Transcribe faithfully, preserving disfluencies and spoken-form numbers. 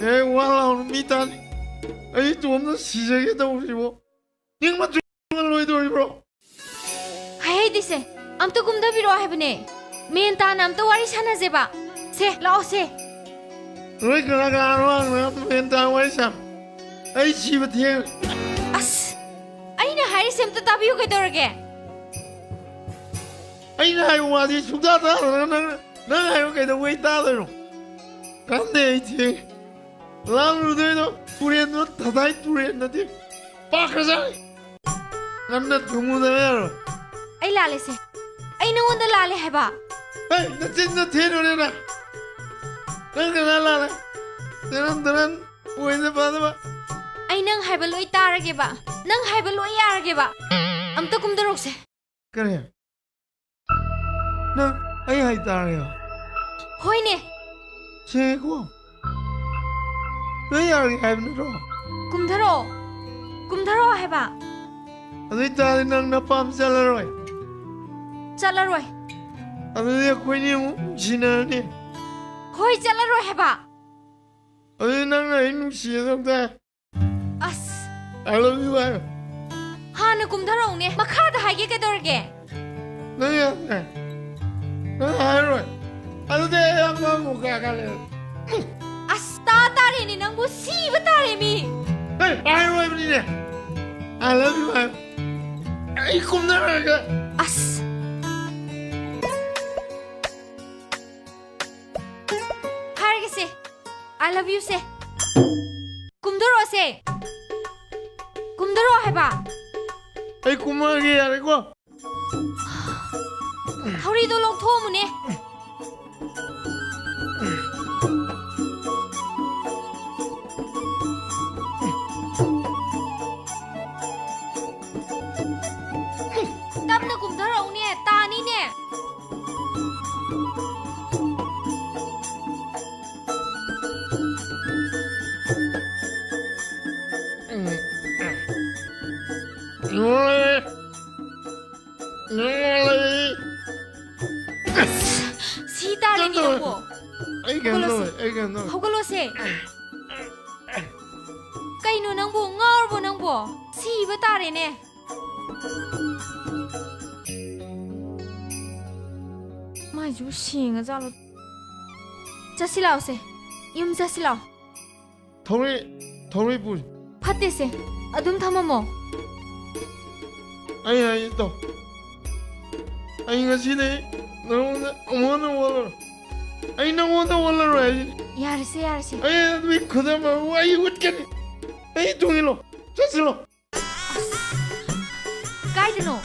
ꯍꯦ, ꯋꯥ ꯂꯥꯎꯅꯨ, ꯃꯤ ꯇꯥꯅꯤ꯫ ꯑꯩ ꯏꯇꯣꯝꯇ ꯁꯤꯖꯒꯦ ꯇꯧꯕꯁꯤꯕꯨ꯫ ꯅꯤꯡꯕ ꯆꯨꯝꯅ ꯂꯣꯏꯗꯣꯔꯤꯕ꯭ꯔꯣ? ꯍꯥꯏꯍꯩꯗꯤꯁꯦ, ꯑꯝꯇ ꯀꯨꯝꯊꯕꯤꯔꯛꯑꯣ ꯍꯥꯏꯕꯅꯦ꯫ ꯃꯦꯟ ꯇꯥꯅ ꯑꯝꯇ ꯋꯥꯔꯤ ꯁꯥꯟꯅꯁꯦꯕ꯫ ꯁꯦ, ꯂꯥꯛꯑꯣ ꯁꯦ꯫ ꯅꯣꯏ ꯀꯅꯥ ꯀꯅꯥꯅꯣ ꯍꯪꯗꯅ ꯃꯦꯟ ꯇꯥꯅ ꯋꯥꯔꯤ ꯁꯥ-, ꯑꯩ ꯁꯤꯕ ꯊꯦꯡ-, ꯑꯁ, ꯑꯩꯅ ꯍꯥꯏꯔꯤꯁꯦ ꯑꯝꯇ ꯇꯥꯕꯤꯌꯨ ꯀꯩꯗꯧꯔꯒꯦ? ꯑꯩꯅ ꯍꯥꯏꯕ ꯋꯥꯗꯤ ꯁꯨꯡꯇꯥ ꯇꯥꯗ꯭ꯔꯒ ꯅꯪ, ꯅꯪ ꯍꯥꯏꯕ ꯀꯩꯗꯧꯕꯩ ꯇꯥꯗꯣꯏꯅꯣ? ꯀꯥꯟꯗꯦ, ꯑꯩ ꯊꯦꯡ-, ꯂꯥꯜꯂꯨꯗꯣꯏꯅꯣ? ꯇꯨꯔꯦꯟꯗꯣ ꯊꯗꯥꯏ ꯇꯨꯔꯦꯟ ꯅꯠꯇꯦ, ꯄꯥꯛꯈ꯭ꯔꯖꯥꯠꯅꯤ꯫ ꯉꯟꯅ ꯊꯨꯡꯉꯨꯗꯕ ꯌꯥꯔꯣꯏ꯫ ꯑꯩ ꯂꯥꯜꯂꯦꯁꯦ꯫ ꯑꯩ ꯅꯉꯣꯟꯗ ꯂꯥꯜꯂꯦ ꯍꯥꯏꯕ꯫ ꯍꯦ, ꯅꯆꯤꯟꯗꯣ ꯊꯤꯅꯨꯅꯦ ꯅꯪ꯫ ꯅꯪ ꯀꯅꯥ ꯂꯥꯜꯂꯦ? ꯇꯦꯔꯟ ꯇꯦꯔꯟ ꯑꯣꯏꯅ ꯐꯅꯕ꯫ ꯑꯩ ꯅꯪ ꯍꯥꯏꯕ ꯂꯣꯏ ꯇꯥꯔꯒꯦꯕ꯫ ꯅꯪ ꯍꯥꯏꯕ ꯂꯣꯏ ꯌꯥꯔꯒꯦꯕ꯫ ꯑꯝꯇ ꯀꯨꯝꯗꯔꯣꯛꯁꯦ꯫ ꯀꯔꯤ? ꯅꯪ ꯑꯩ ꯍꯥꯏꯇꯥꯔꯦ꯫ ꯍꯣꯏꯅꯦ꯫ ꯁꯦꯡꯉꯦꯀꯣ? ꯂꯣꯏ ꯌꯥꯔꯒꯦ ꯍꯥꯏꯕ ꯅꯠꯇ꯭ꯔꯣ? ꯀꯨꯝꯊꯔꯛꯑꯣ꯫ ꯀꯨꯝꯊꯔꯛꯑꯣ ꯍꯥꯏꯕ꯫ ꯑꯗꯨ ꯑꯣꯏꯇꯥꯔꯗꯤ ꯅꯪ ꯅꯄꯥꯝ ꯆꯠꯂꯔꯣꯏ? ꯆꯠꯂꯔꯣꯏ꯫ ꯑꯗꯨꯗꯤ ꯑꯩꯈꯣꯏꯅꯤ ꯑꯃꯨꯛ ꯅꯨꯡꯁꯤꯅꯔꯅꯤ? ꯍꯣꯏ, ꯆꯠꯂꯔꯣꯏ ꯍꯥꯏꯕ꯫ ꯑꯗꯨꯗꯤ ꯅꯪꯅ ꯑꯩ ꯅꯨꯡꯁꯤꯌꯦ ꯇꯧꯗꯦ? ꯑꯁ꯫ I love you ꯍꯥꯏꯌꯣ꯫ ꯍꯥꯟꯅ ꯀꯨꯝꯊꯔꯛꯎꯅꯦ꯫ ꯃꯈꯥꯗ ꯍꯥꯏꯒꯦ ꯀꯩꯗꯧꯔꯒꯦ? ꯅꯪ ꯌꯥꯗ꯭ꯔꯦ꯫ ꯅꯪ ꯍꯥꯏꯔꯣꯏ꯫ ꯑꯗꯨꯗꯤ ꯑꯩ ꯑꯃꯃꯨꯛ ꯀꯥ ꯀꯥ ꯂꯩꯔꯦ꯫ ꯑꯁ, ꯇꯥ ꯇꯥꯔꯦꯅꯦ ꯅꯪꯕꯨ, ꯁꯤꯕ ꯇꯥꯔꯦ ꯃꯤ꯫ ꯍꯦ, ꯍꯥꯏꯔꯣꯏꯕꯅꯤꯅꯦ꯫ I love you ꯍꯥꯏꯌꯣ꯫ ꯑꯩ ꯀꯨꯝꯊꯔꯒ꯫ ꯑꯁ꯫ ꯍꯥꯏꯔꯒꯦꯁꯦ꯫ I love you ꯁꯦ꯫ ꯀꯨꯝꯊꯔꯛꯑꯣꯁꯦ꯫ ꯀꯨꯝꯊꯔꯛꯑꯣ ꯍꯥꯏꯕ꯫ ꯑꯩ ꯀꯨꯝꯃꯛꯑꯒꯦ, ꯌꯥꯔꯦꯀꯣ? ꯊꯧꯔꯤꯗꯣ ꯂꯧꯊꯣꯛꯑꯝꯃꯨꯅꯦ꯫ ꯇꯞꯅ ꯀꯨꯝꯊꯔꯛꯎꯅꯦ, ꯇꯥꯅꯤꯅꯦ꯫ ꯁꯤ ꯇꯥꯔꯦꯅꯦ ꯅꯪꯕꯣ꯫ ꯑꯩ ꯀꯩꯅꯣ ꯇꯧꯋꯦ, ꯍꯧꯒꯠꯂꯣꯁꯦ꯫ ꯑꯩ ꯀꯩꯅꯣ ꯇꯧꯋꯦ꯫ ꯍꯧꯒꯠꯂꯣꯁꯦ꯫ ꯑꯣ, ꯁꯤꯕ ꯇꯥꯔꯦꯅꯦ꯫ ꯃꯥꯏꯁꯤꯕꯨ ꯁꯦꯡꯉꯖꯥꯠꯂꯣ? ꯆꯠꯁꯤ ꯂꯥꯛꯑꯣꯁꯦ, ꯌꯨꯝ ꯆꯠꯁꯤ ꯂꯥꯛꯑꯣ꯫ ꯊꯧꯔꯤ, ꯊꯧꯔꯤ ꯄꯨꯔꯤ꯫ ꯐꯠꯇꯦꯁꯦ, ꯑꯗꯨꯝ ꯊꯝꯃꯝꯃꯣ꯫ ꯑꯩ ꯍꯥꯏꯁꯦ ꯇꯧ꯫ ꯑꯩ ꯉꯁꯤꯗꯤ ꯅꯉꯣꯟꯗ ꯑꯃꯨꯛ ꯍꯟꯅ ꯑꯣꯜꯂꯔꯣꯏ꯫ ꯑꯩ ꯅꯉꯣꯟꯗ ꯑꯣꯜꯂꯔꯣꯏ ꯍꯥꯏꯁꯤꯅꯤ꯫ ꯌꯥꯔꯦꯁꯦ, ꯌꯥꯔꯦꯁꯦ꯫ ꯑꯩ ꯑꯗꯨꯒꯤ ꯈꯨꯗꯝ ꯑꯃ ꯑꯩ ꯎꯠꯀꯅꯤ꯫ ꯑꯩ ꯇꯨꯡ ꯏꯜꯂꯣ꯫ ꯆꯠꯁꯤꯜꯂꯣ꯫ ꯀꯥꯏꯗꯅꯣ?